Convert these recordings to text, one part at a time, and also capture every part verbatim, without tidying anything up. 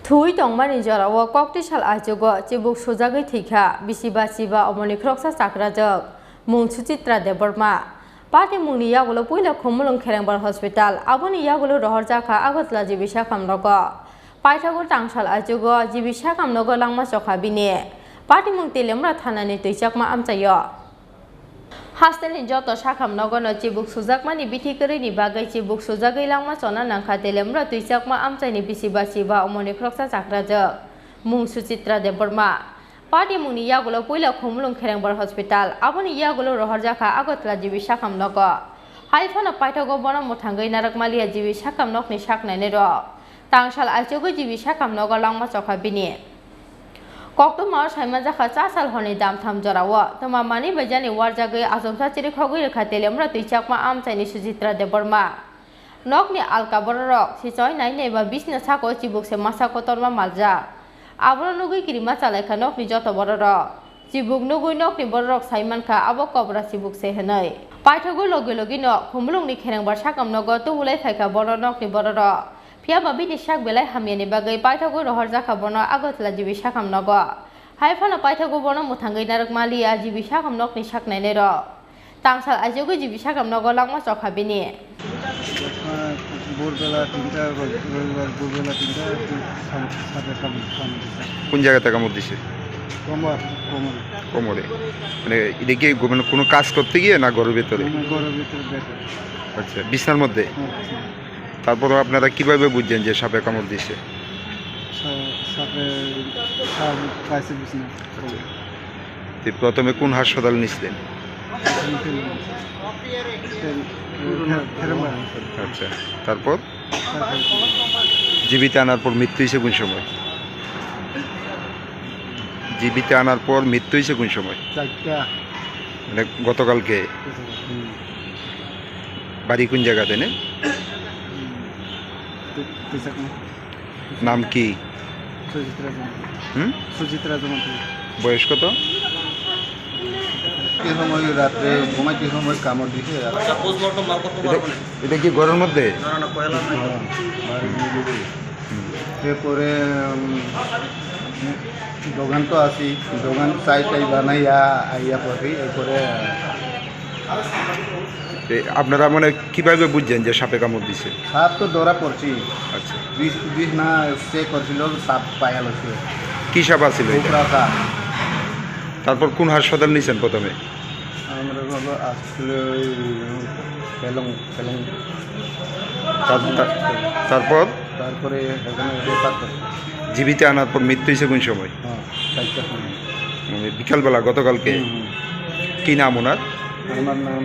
Thwi tongmani jorao koktisal aichugo chibuk sujagwi thwikha bisi ba chiba omoni khoroksa chakrajwk mung Suchitra Debbarma. Patimungni yagulo puila Khumulwng Kherengbar Hospital, aboni yagulo rohorjakha Agartala G B sakhamnogo. Paithago tangsal aichugo G B sakhamnogo langma chokha bini. Patimung Teliamura thanani twichakma amchaio. Hasteni joto sakhamnogono chibuk sujakmani bithi kwrwini bagwi chibuk sujagwi langma chona nangkha Teliamura twichakma amchaini bisi ba chiba omoni khoroksa chakrajwk mung Suchitra Debbarma. Patimungni yagulo puila Khumulwng Kherengbar Hospital, aboni yagulo rohorjakha Agartala G B sakhamnogo. Hai phano paithago bono mwthangwi narwkmaliya G B sakhamnokni saknainai rok. Tangsal aichugo G B sakhamnogo langma chokha bini. Koktwmao saimanjakha cha sal horni damtham jorao twma manwi bai jani warjagwi achomsa chirikhogwi rwkha Teliamura twichakma amchaini Suchitra Debbarma. Nokni alka bororok sichoi nai nai ba bisna sako chibuk se masa kotorma maljak. Abono nugwi kirima chalaikha nokni joto bororok. Chibuk nugwi nokni bororok saimankha abo kobra chibuk se hwnwi. Paithogwi logi logino Khumulwngni Kherengbar sakhamnogo tubulai phaikha bono nokni bororok. Phiya ba bini sak belai hamyani bagwi paithogwi rohorjakha bono Agartala G B sakhamnogo. Hai phano paithago bono mwthangwi narwkmaliya G B sakhamnokni saknainai rok. Tangsal aichugo G B sakhamnogo langma chokha bini. ভোরবেলা তিনটা, রবিবার ভোরবেলা তিনটা, সাপে কামড় দিছে। কোন জায়গাতে কামড় দিছে? কোমর, কোমর। কোমরে। মানে, এটা কি গো-, মানে, কোনো কাজ করতে গিয়ে না ঘরের ভিতরে? মানে, ঘরের ভিতরে বেটা। আচ্ছা, বিছনার মধ্যে? হ্যাঁ, বিছনায়। তারপরে আপনারা কিভাবে বুঝছেন যে সাপে কামড় দিছে? সা-, সাপে কামড় পাইছে বিছনায়। আচ্ছা। তো প্রথমে কোন হাসপাতাল নিছিলেন? আচ্ছা, তারপর? জীবিত আনার পর মৃত্যু হয়েছে কোন সময়? জীবিত আনার পর মৃত্যু হয়েছে কোন সময়? চারটা। মানে গতকালকে? হুম। বাড়ি কোন জায়গাতে নে? হুম। নাম কি? সুজিত রাজমন্ত্রী। হুম? সুজিত রাজমন্ত্রী। বয়স কত? কি সময় রাত্রে ঘুমাইতে সময় কামড় দিছে আর। এটা, এটা কি ঘরের মধ্যে? না, না, না, কয়লা নাই। হ্যাঁ, বাড়ির মধ্যে। হুম। এরপরে, উম, দোকান তো আছি, দোকান চাই চাই বানাইয়া আইয়া পড়ি, এরপরে এ, আপনারা মানে কিভাবে বুঝছেন যে সাপে কামড় দিছে? সাপ তো ধরা পড়ছি। আচ্ছা। বিষ, বিষ না স্প্রে করছিল, সাপ পায়া লাগছে। কি সাপ আছিল এটা? কোবরা সাপ। তারপর কোন হাসপাতাল নিছেন প্রথমে? আমরা হলো আসলে ওই পেলং, পেলং। তার-, তার-, তারপর? তারপরে এখানে রেফার করছে। জীবিত আনার পর মৃত্যু হয়েছে কোন সময়? হ্যাঁ, চারটার সময়। মানে বিকালবেলা গতকালকে? হুম, হুম। কি নাম ওনার? আমার নাম,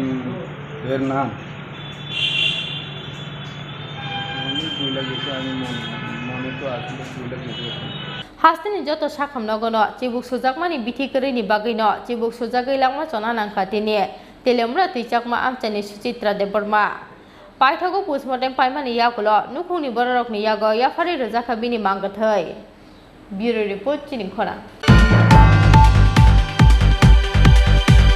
এর নাম? আমি ভুলে গেছি, আমি মনে, মনে তো আসলে ভুলে গেছি এখন। Hasteni joto sakhamnogono chibuk sujakmani bithi kwrwini bagwino chibuk sujagwi langma chona nangkha tini Teliamura twichakma amchaini Suchitra Debbarma. Paithago postmortem paimani yagulo nukhungni bororokni yago yapharwi rwjakha bini mangkwthwi. Bureau Report, Chini Khorang.